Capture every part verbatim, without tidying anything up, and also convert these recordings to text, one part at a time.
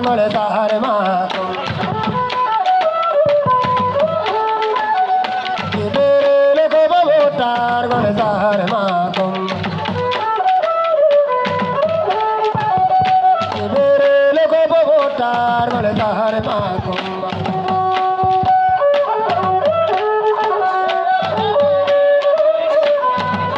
Gole sahare makum. Ibere loko bobo tar gole sahare makum. Ibere loko bobo tar gole sahare makum.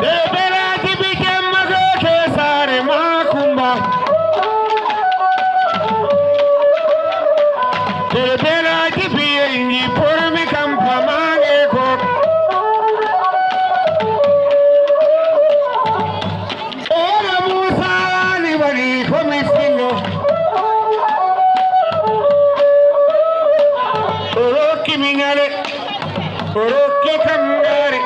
Bebela jibi jemma gote sare makumba. Bebela jibi engi pormi kampa mange ko. Ora Musa ni wani komisingo. Oro kimingale. Rokke kam ngaari.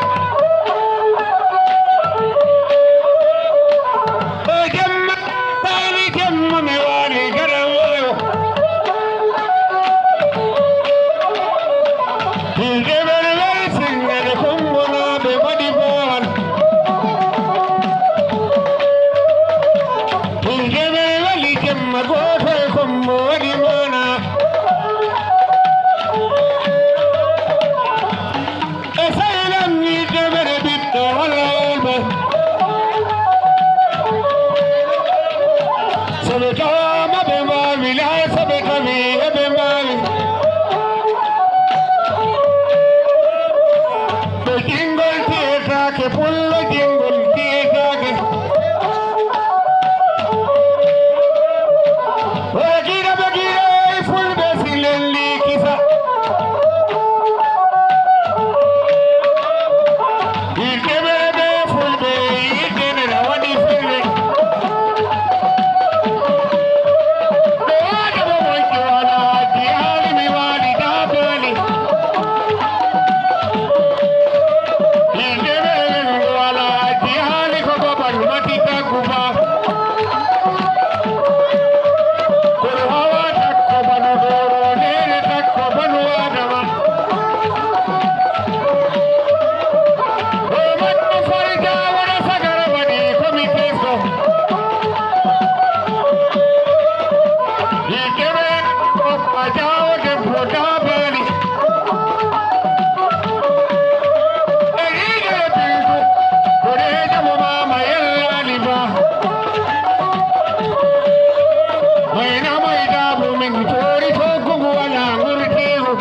O jemma, tawi jemma mi waali gaɗa waayo. Hinde men wari singane kumbo naaɓe mbaɗi baawal. Hinde men wali jemma gooto e kumbo waɗi maana. E sehilem yidde men e ɓiɓɓe walla elɓe. So ɓe tawaama ɓe mbaawi, laa so ɓe tawi eɓe mbaawi. Ɓe jingol tiyetaake, pullo jingol tiyetaake. Bagira, bagira, e fulɓe si lelli kisa. Yidde ɓe ɓe fulɓe, yidde nde na waɗi fulɓe. Ɓe waɗa mo moƴƴo wala, diyaali mi waali dabaali. Yidde ɓe ɓe wala, diyaali ko babal mati taggu ba. Kono hawa takko bano doro, nene takko bano adama. O manno fayda wona sagara waɗi ko mi tesko. Yidde ɓe ko a jawo debbo dabali. E yiide e bildu, ko reejo mo maama yellani ba. Mayna mayda bo min tori toggugu wala ngurtigu.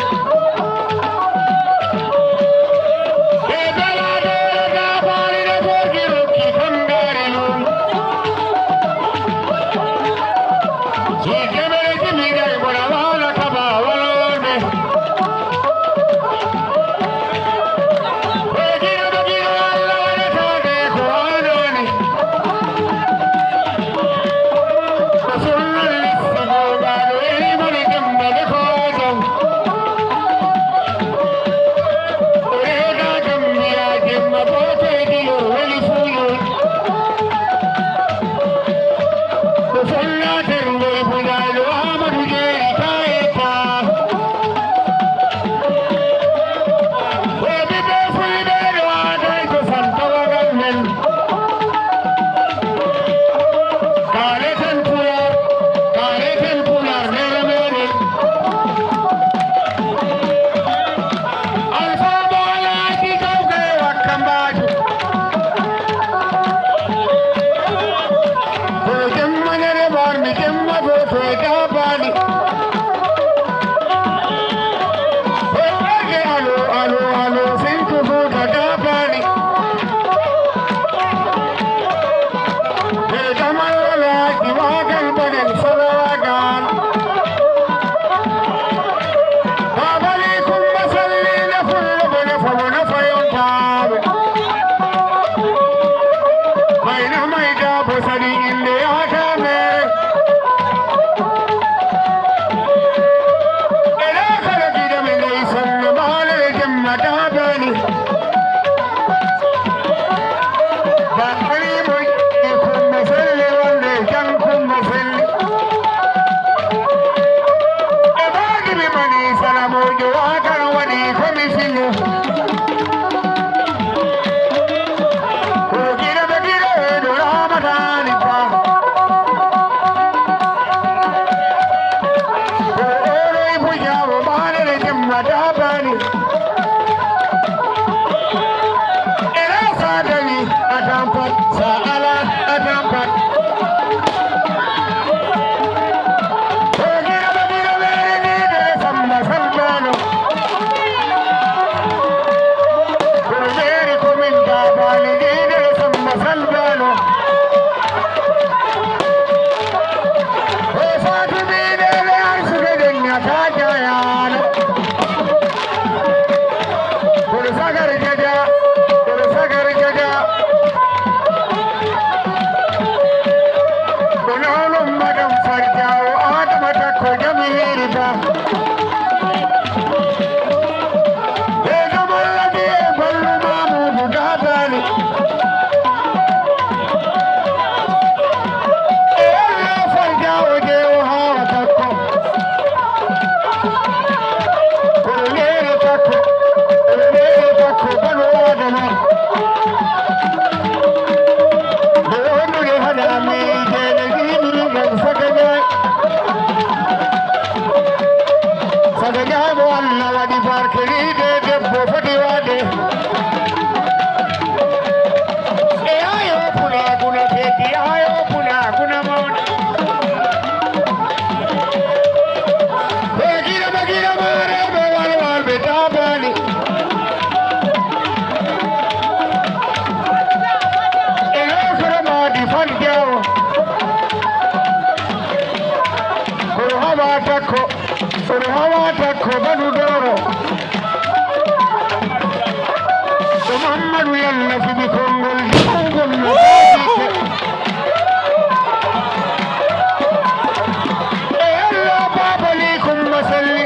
E bela dole da bali da borgi rokki kangari lum. Yidde ɓe jimida e bona wala kaba wala wonde. Ko follaten ngoy buñaaɗo Amadou Jeeri kayeta. Ko ɓiɓɓe fulɓe ɗo aday ko santawagal men. Kaleten pular, kaleten pular nere meɗen. Alfa Bolaji Gawga e Wakkambaajo. Ko jemma nere bar mi jemma go to e Dabani. Ko ɓerɗe alo, alo, alo, sentu Fuuta Dabani. Be damal wala ki wagal banen sala wagal. Babali kumba salli na fullo bana famo na fayon tabe. Mayna mayda bo sali inde ya kamere. Ela kala gida men dai sanna male jemma Dabani. Bakari mo yiɗi kumba salli wonde jam kumba salli. E baɗi mi mani salamujo wakan waɗi komisinu. Ko gida ɓe gida e ɗo ramatani ba. Ina sa dañi a tampat, sa ala a tampat. Ko gira ba gira mere ni de Samba Salbano. Ko mere ko min da bali ni de Samba Salbano. Ko sa tumi de le arsuke de nyata jayano. Kono sagar jaja, kono sagar jaja. Kono onon madam Farjaawo Adama Takko jami hiri ba. Ɓe gamalla de ballu Mamudu Dabali. E Allah Farjaawo je o hawa Takko. Kono leere takko, kono leere takko, bano Adama. Nde wondude hade am, mi jeene wiimi ɗum Saka Njaay. Saka Njaay mo Allah waɗi barke, wiide debbo foti waade. E ayo pulaagu na teddi, ayo pulaagu na mawni. Ɓe gira ɓe gira maare ɓe walwal ɓe taabani. E lewtere maadi fan jawo. Kono hawa takko, kono hawa takko banu doro. Ko Mammadu Yalla fiɓi konngol jawngol no daadiike. E Allah Baaba Lii Kumba Selli.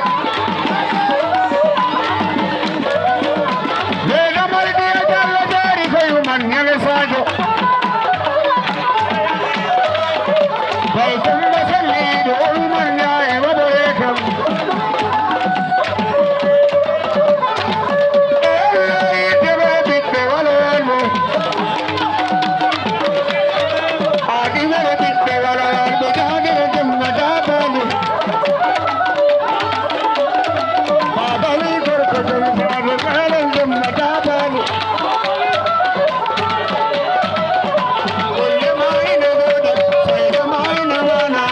Nde damal ɗiya Jallo jaari ko yuman Ñande Saajo. Bay Kumba Selli ɗo o yuman ñaaye waɗoye kam. E Allah yidde ɓe ɓiɓɓe walo walo. Aɗi wala ɓiɓɓe wala ɓe jaade ɓe jemma daabali. Baabali gorko jom baaba ɓeelen jemma daabali. Golle ma ina wooɗi, fayda ma ina wona.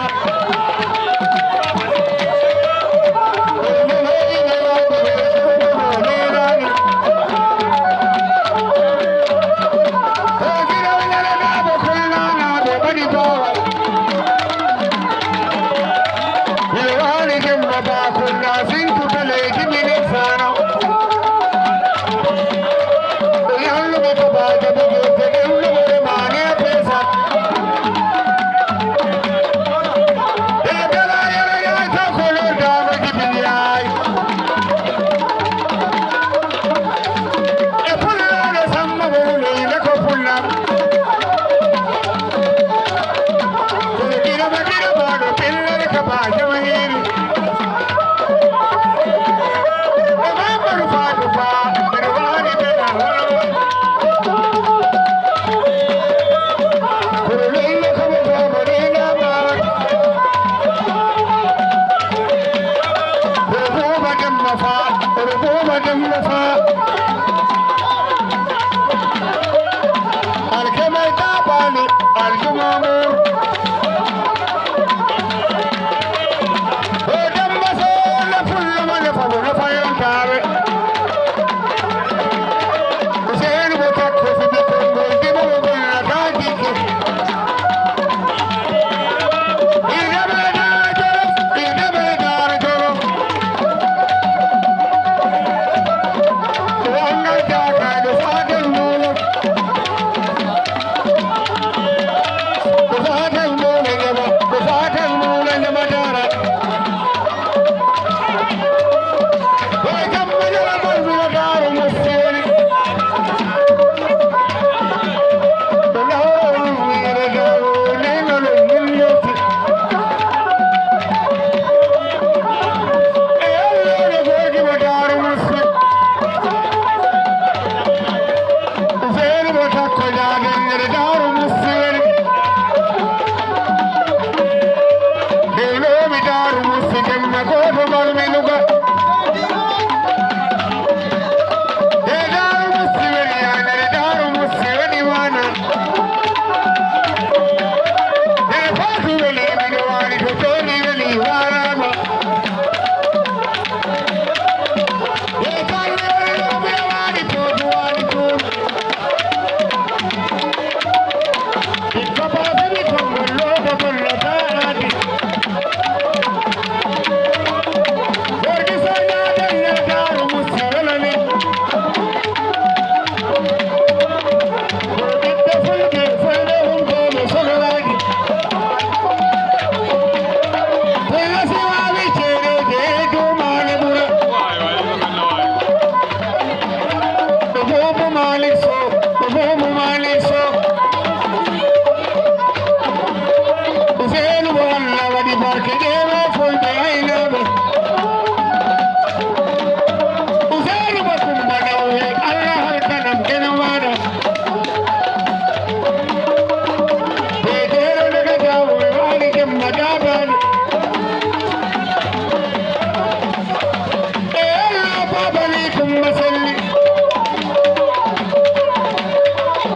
Maselli.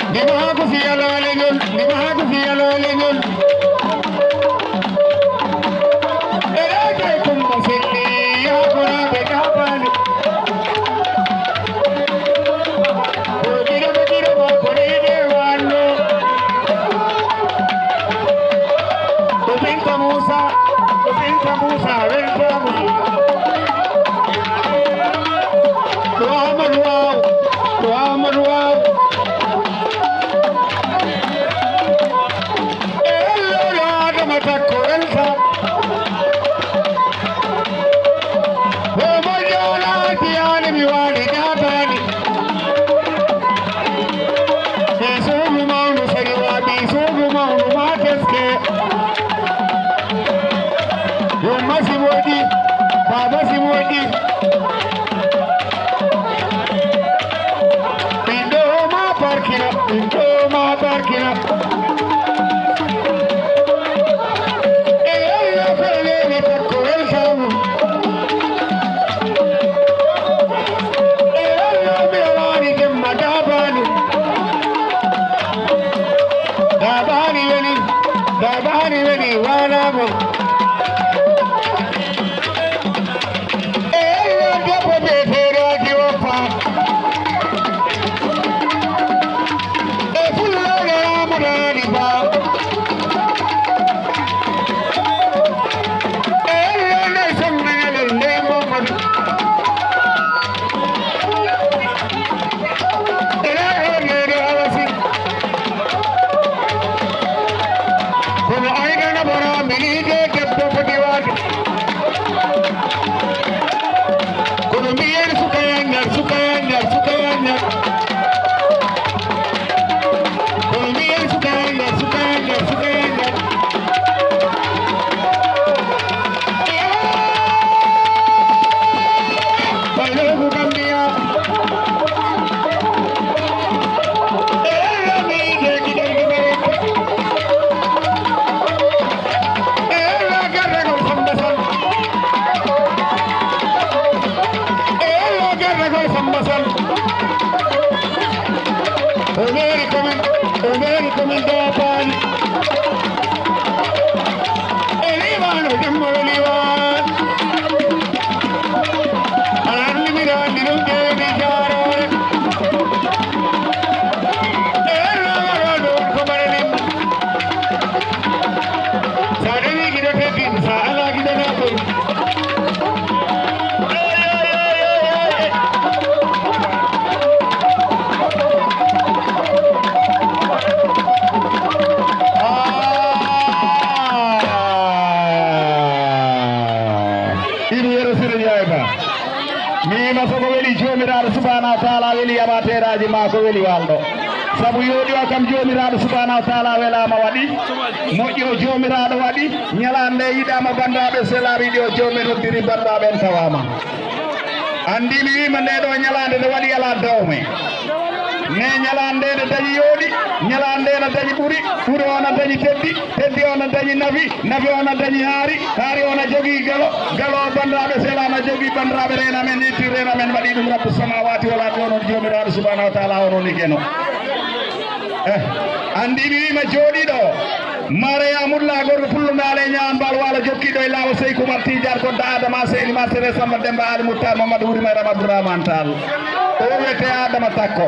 Ndima ko fiyalale ngol, ndima ko fiyalale ngol. Eɗe kay Kumba Selli, yakoraɓe kapani. Ko giɗo ɓe giɗo ma ko ɗiɗe wanno. Ko Binta Musa, ko Binta Musa, welcome. Ko Amadou Waw, ko Amadou Waw. E ello yo Adama Takko, welcome. Ko moƴƴo wona tiyani mi wali gatani. Ɓe suudu mawnu sari waɓi suudu mawnu ma teske. Yumma si moƴƴi, baba si moƴƴi. Ɓiɗɗo ma barkina, ɓiɗɗo ma barkina. E yalla ko lele takko welcome. E yalla mi wani demma dabani. Dabani weli, dabani weli wanamo. E yalla debbo be feroji woppa. E fulloɗo ramuɗani ba. E yalla nde sonnayalel nde Mamadou. Ela o neɗo awasi. Kono aynana bara mini de debbo foti wade. Kono mbiyen suka yangal, suka yangal, suka yangal. Kono mbiyen suka yangal, suka yangal, suka yangal. Balogu Gambia. O meeri komin, o meeri komin doo paali. E liimaano jemmoro liiwaan. Aɗa anndi miɗo anndi ɗum ƴeewi jaaroore. E laawol ɗum ko mbaɗa min. Sa ɗewi giɗo teddin, sa ala giɗo naɓɓo. Iri yero sire yayba. Mi wima soko weli Joomiraaɗo Subhaanahu wa Taala weli amateeraaji ma ko weli walɗo. Sabu yooɗi o kam Joomiraaɗo Subhaanahu wa Taala welaama waɗi. Moƴƴo Joomiraaɗo waɗi. Ñalaande nde yiɗaama banndiraaɓe, selaari ɗi o Joomi noddiri banndiraaɓe en tawaama. Anndi mi wiima nde ɗo ñalaande nde waɗi alaa dawme. Ne ñalaande nde dañi yooɗi, ñalaande nde dañi ɓuri, ɓuri o na dañi teddi, teddi o na dañi nafi, nafi o na dañi haari, haari o na jogii galo, galo o banndiraaɓe sela na jogii banndiraaɓe reena men, itti reena men waɗi ɗum Rabbu Samaawaati wal Ardi onon Joomiraaɗo Subhaanahu wa Taala onon ni geno. Eh, anndi mi wiima jooɗiiɗo o, Mareya Mulla gorko pullo ndaale e ñaawon mbaal waalo jokkiiɗo e laawol Seyku Umar Tiijaan Kodda Adama Seyni Masere Samba Demba Ali Muttar Mamadou Wuri Mayram Abdourahmane Tall. O wiyetee Adama Takko.